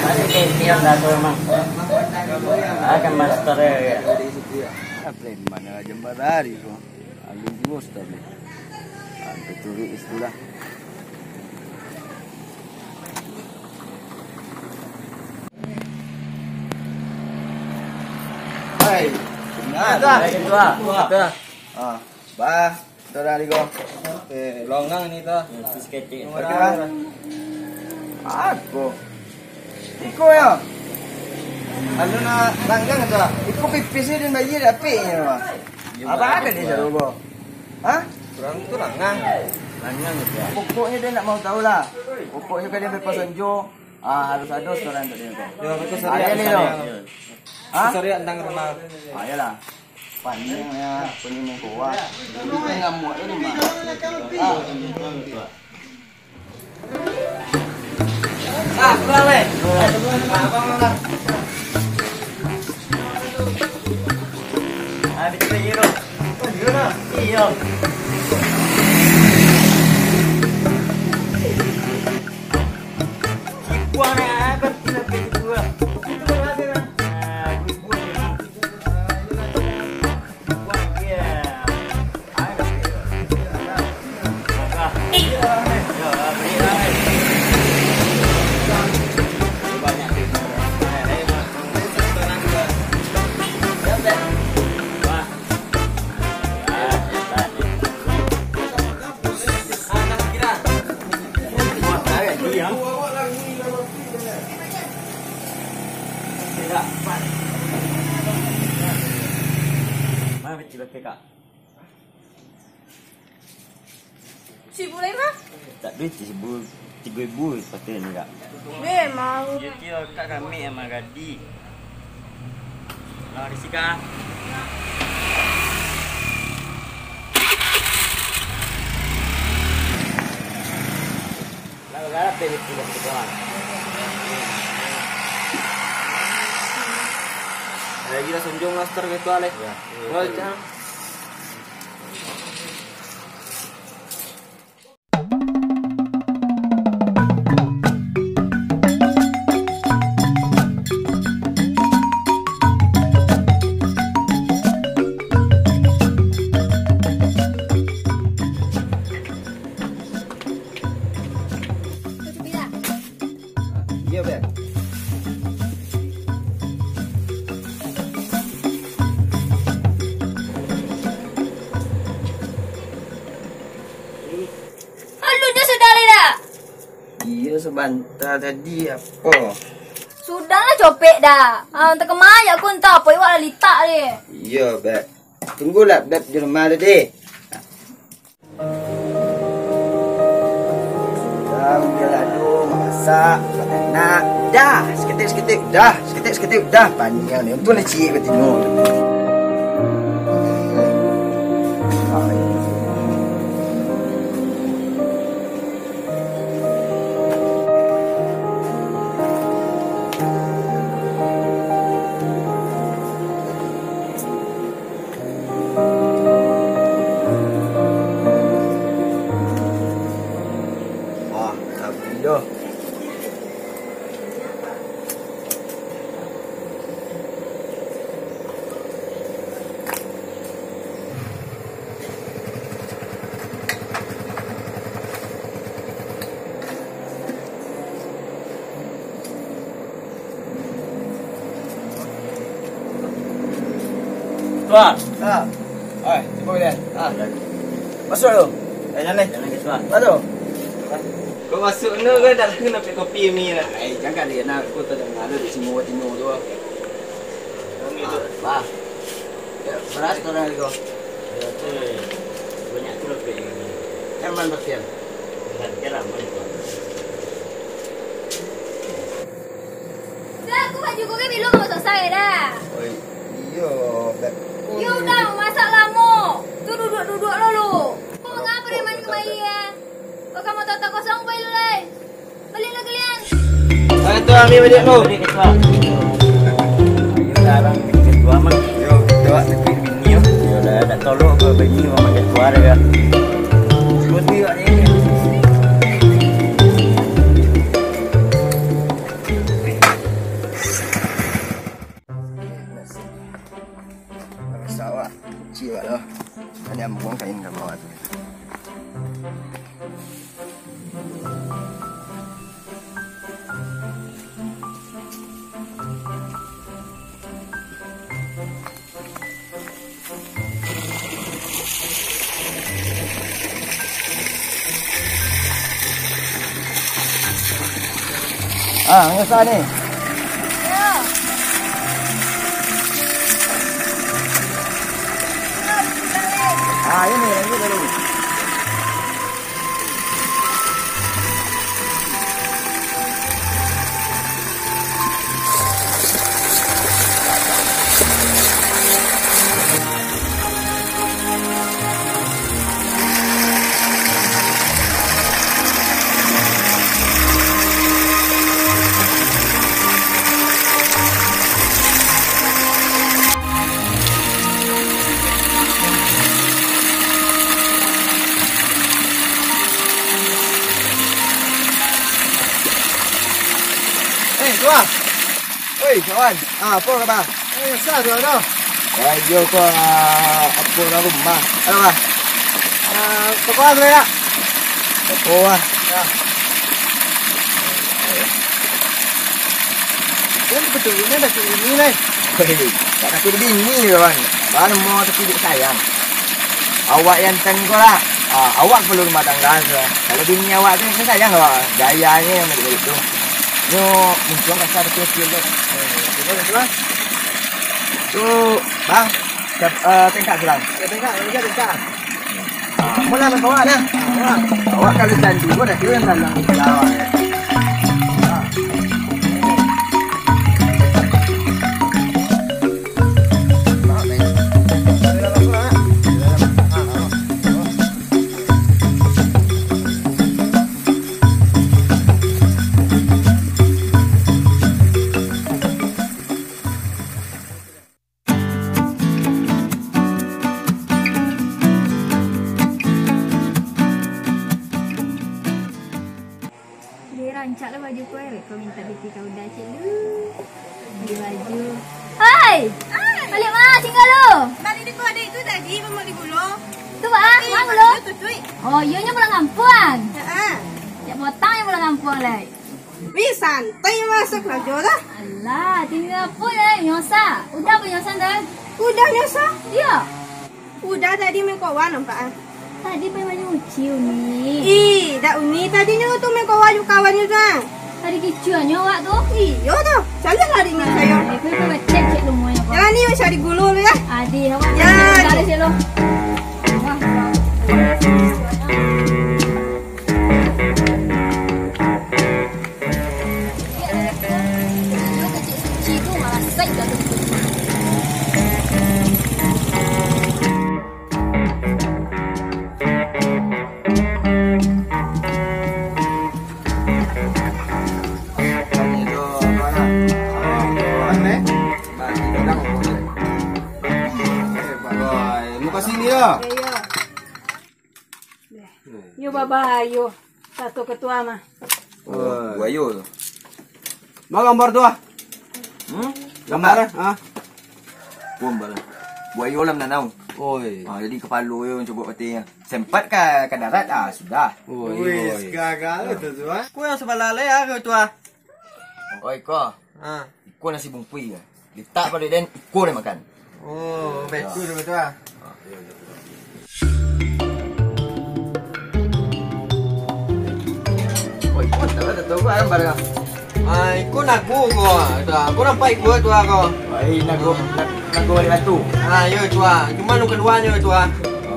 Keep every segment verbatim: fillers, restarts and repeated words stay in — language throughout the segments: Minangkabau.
Masih kecil dah tu emang. Akan master ya. Apa yang mana jembar hari tu? Alun juo sudah beli. Sampai turun sudah. Hai, benar. Dah, dah. Ah, bah, sudah dah, Rigo. Eh, longang ni tu. Sis kecil. Oke, bah. Aku. Iko yo. Alun nak langgang tu. Iko pipis ni dan bayi dapik ni, bah. Apa ada di Jarogo? Hah? Urang tu langang. Langang gitu ya. Pokoknyo dia nak mau tahu lah. Pokoknyo kan dia bapasonjo, ah, harus ado setoran untuk dia tu. Yo, aku sariak. Hah? Sariak tentang rumah. Ah, iyalah. Panjang ya, punya muka. Ini ngamuk ini mah. Ah. Ah, pulang, leh. Ah, abang, abang. Ah, betul, Jiro. Oh, Jiro, nah. Iyo. Ibuang, nah, abang, kena pergi dulu, ah. Itu berapa, Bang? Ah, ibu-ibu, Bang. Mana kecil laki, Kak? Sibu lai mah? Tak duit sibu, tigo ribu patut ni, Kak. Memang. Yo, kiro Kak kami yang magadi. Lah, di sini, Kak. Lah, lah, lah, pilih, pilih, pilih, Kak. Lagi lah, sonjong lah, star gitu, Alek. Ya. Wah, jangan. Iyo, Beb. Alun dah sudah lai dah? Iyo, sabanta tadi, apo? Sudahlah copek dah. Ah, takamayak ko antah apo, iwak lah litak deh. Iyo, Beb. Tunggulah Beb di rumah tu, deh. Sudah, ambil lado, masak, batanak. Dah, seketik-seketik, dah, seketik-seketik, dah. Panjang ni, untung lah ciek batino tu. Ah, tapi doh. Tuan. Ah. Oi, tibo dia. Ah. Masuk lu. Eh, jangan ni. Jangan ke, Tuan. Masuk. Kau masuk ni, kau dah kena kopi mi lah. Eh, jangan dia nak, kau tak dengar ada di semua tino tu. Bah. Ya, beras tu orang iko. Ya, tu. Banyak tu lebih. Yang mana berarti? Bukan kira mana tu. Dah, aku baju kau kan belum mau selesai dah. Oi, iyo, Beb. Ya udah, masak lamo. Tu duduk-duduk lo lu. Kau mengapa dia main kemari ya? Kau kamu tak kosong pai lu lai. Baliaklah kalian. Ayo, Tuan, ambil baliak tu. Baliak, Tuan. Ayo, sekarang kita tua, Mang. Yo, kita awak tapi bini, yo. Yo, dah, dah tolok ke bini, Mang, macam tua dah, ya. Seperti awak ni. Rasa awak, ciek awak tu. Tadi ambuang kain ka bawah tu. Ah, ngesah ni. Ah, ini, ini dulu. Eh, tuah. Oi, kawan. Ah, apo kaba? Eh, sa tu ado. Wah, iyo ko, ah, apo nan rumah? Ado, Bah? Ah, toko apa ya? Toko, ah. Ya. Kan betul ini dah kini, Lai. Hei, tak takut bini, kawan. Bahan mau tapi sayang. Awak yang tengok lah. Ah, awak perlu rumah tangga, so. Kalau bini awak tu, kan sayang awak. Gayanya yang begitu. Nyo, muncul rasa betul-betul tu. Eh, cuba, cuba. Tu, Bang, tengkak silang. Ya, tengkak, tengkak, tengkak. Ah, mula main kawak dah. Ah, awak kalau candu pun dah kira dalam awak, eh. Ah. Dek, rancak lah baju ko, eh. Ko minta piti ka Uda ciek lu. Bali baju. Hai! Hai! Baliak ma, tingga lu? Bali di ko adek tu tadi, mambuek di gulo. Tu, Bang, tapi ma gulo? Baju tu, cuy. Oh, iyo nyo pulang kampuang. Ha. Jak potang nyo pulang kampuang, lai. Wih, santai masa karajo lah. Alah, tingga apo, lai? Nyosa. Uda apo nyosa, Nda? Uda nyosa? Iyo. Uda tadi main kowa nampak ah. Tadi pai manyuci, Uni. Ih, dak Uni tadi nyo tu main kowa jo kawannyo tu ah. Tadi kicuanyo awak tu? Iyo tu. Caliaklah dingin sayo. Ai, pai, pai, cek, cek lumonyo. Jalan ni, cari gulu lu ya. Adi, awak Ya. Dari sini lu. Wah, muka sini ya. Yo babayo, kato ketua mah. Oh, buayo tu. Ma gambar tu ah? Hmm? Gambar eh? Ah. Gambar. Buayo lah mananau. Oi. Ah, jadi kapalo yo cogok katinyo. Sempat ka, ka darat ah, sudah. Oi, Wih, oi. Gagal tu tu ah. Ko yang sabalah lai ah, tu ah. Oi, ko. Ha. Iko nasi bungkuih ka. Letak pado den, iko den makan. Oh, betul tu betul ah. Oh, iko tak ada tahu kan barang. Ah, iko nago ko. Dah, ko nampak iko tu ah ko. Ai nago, nago balik batu. Ah, yo tu ah. Cuma nu kaduanyo tu ah.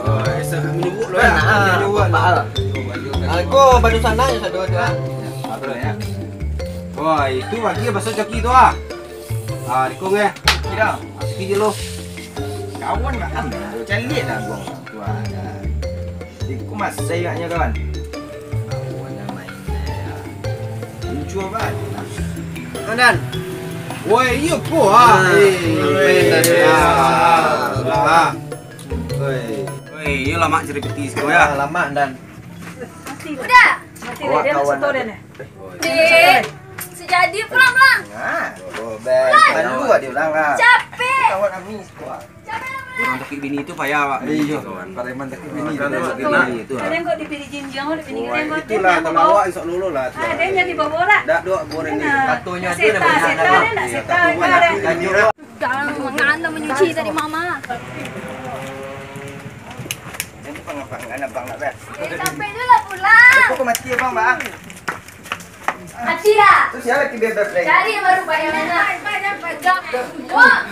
Oh, esa menyebut lo ya. Ah, menyebut lo. Ah, ko batu sana yo satu tu ah. Apa ya? Wah, itu bagi baso coki tu ah. Ah, dikong eh. Kira. Ah, sepi je lo. Kawan makan. Caliak lah buang tu ah. Dikong masai agaknyo kawan. Kawan yang main. Lucu apa? Kanan. Woi, iyo po ah. Ah, Eh, main tadi. Ah, ah. Woi. Woi, iyo lamak ceripiti siko ya. Ah, lamak dan. Udah. Mati deh, dia nak soto dia ni. Dek, sejadi pulang, pulang. Nah, oh, ben. Pulang. Lalu ada orang ah. Capek. Kawan kami siko. Capek lah, pulang. Orang takik bini tu payah, Pak. Iyo, kawan. Pareman takik bini. Pareman takik bini tu, ah. Kadang kok dipilih jinjang, dipilih Oh, kadang kok itulah, dia kalau mau awak insya Allah lah. Ah, dia jadi bawa lah. Dak dok goreng ni. Nah, Satunya tu setan, dah banyak setan, dah. Nak Iyo, setan, satu kan. Banyak. Lanjut. Dah, mangana menyuci tadi, Mama. Jadi pangapang, anak bang nak ber. Eh, capek tu lah pulang. Kok mati abang, Bang? Mati lah. Tu siapa lagi bebek, Bang? Cari baru bayar mana? Wah.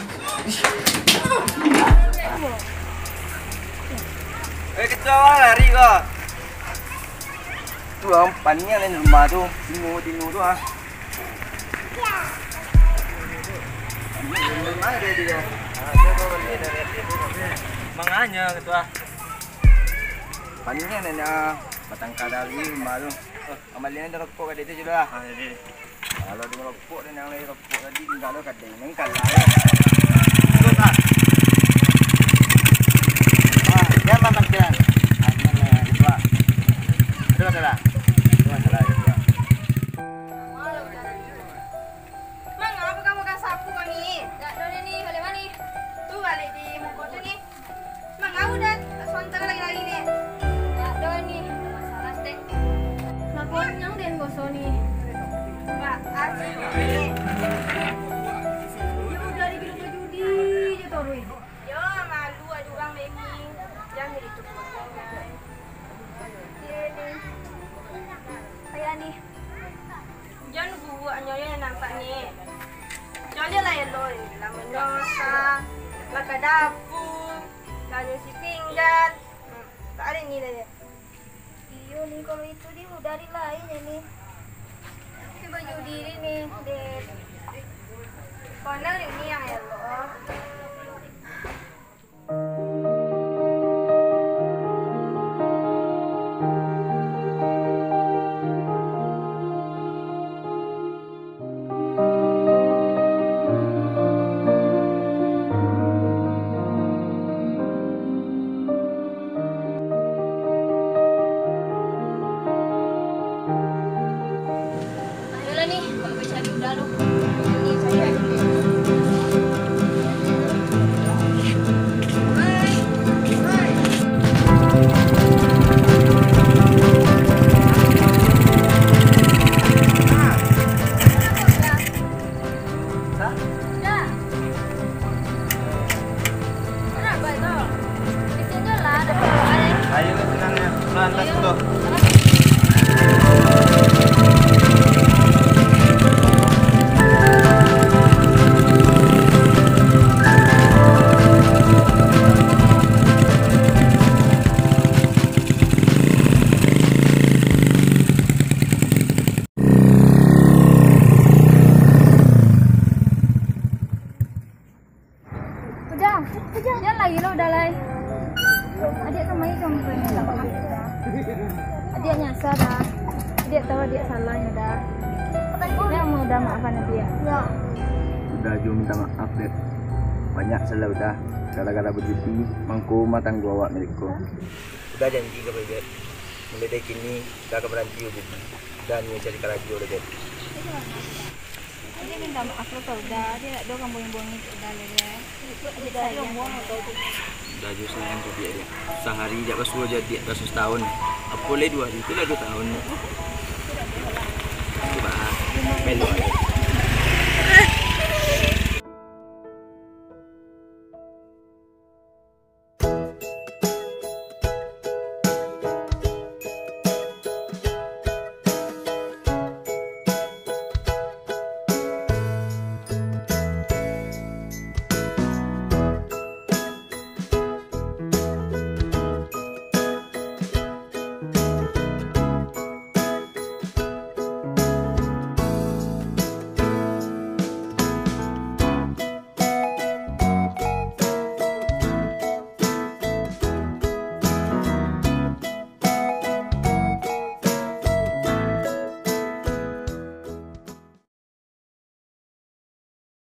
Eh, ketua lari kau. Tu, Bang, paniang ni rumah tu. Tino, tino tu, ah. Manganya ketua. Paniang ni, ah, batangka dari rumah tu. Amalian ada rokok kat situ je lah. Ah, jadi. Kalau ada rokok dan yang lain rokok tadi tinggal lo kadai. Nang kalah ya. Betul tak? Ah, dia aman parkiran. Aman lah, itu lah. Ada masalah? Ada masalah, itu lah. Mangapa kamu gak sapu kami? Dak do ni, balik mani? Tu balik di muko tu ni. Mangau dah, tak sontak lagi-lagi ni. Dak do ni, masalah stek. Lah konyang den boso ni. Ba, asik ni. Yo udah di bilo bajudi je toruih. Yo, malu ado urang dek ni. Jan jadi tukang. Iyo ni. Payah ni. Jan buruak nyo yo nampak ni. Caliak lah elok ni. Lah manyasah. Lah ka dapur. Lah nyuci pinggan. Tak ado ni lah yo. Iyo ni, kalau itu di dari lain ni. Tapi baju diri ni, deh. Kono ni yang elok. Ayolah ni, buat bacari udah lu. Ni, cari aja. Dah. Kenapa itu? Di situ lah, ada apa, eh? Ayo, tenang ya. Nah, atas Ayo. Dulu. Adiak samo Iko minta maaf, Da. Adiak nyasa, Da. Adiak tahu adiak salah nyo, Da. Nyo mau Da maafkan adiak. Uda juo minta maaf, Beb. Banyak salah Uda. Gara-gara bajuti, mangko rumah tanggo awak milik ko. Uda janji ka Beb, mulai dari kini, Uda ka baranti bajuti. Uda nio cari karajo lai, Beb. Adiak minta maaf lo ka Uda, adiak dak do ka buang-buang Uda lai, Da. Uda juo sayang ka adiak. Sahari jak basuo jo adiak, raso satahun. Apo lai duo hari tu lah duo tahun. Cubo ah, belok.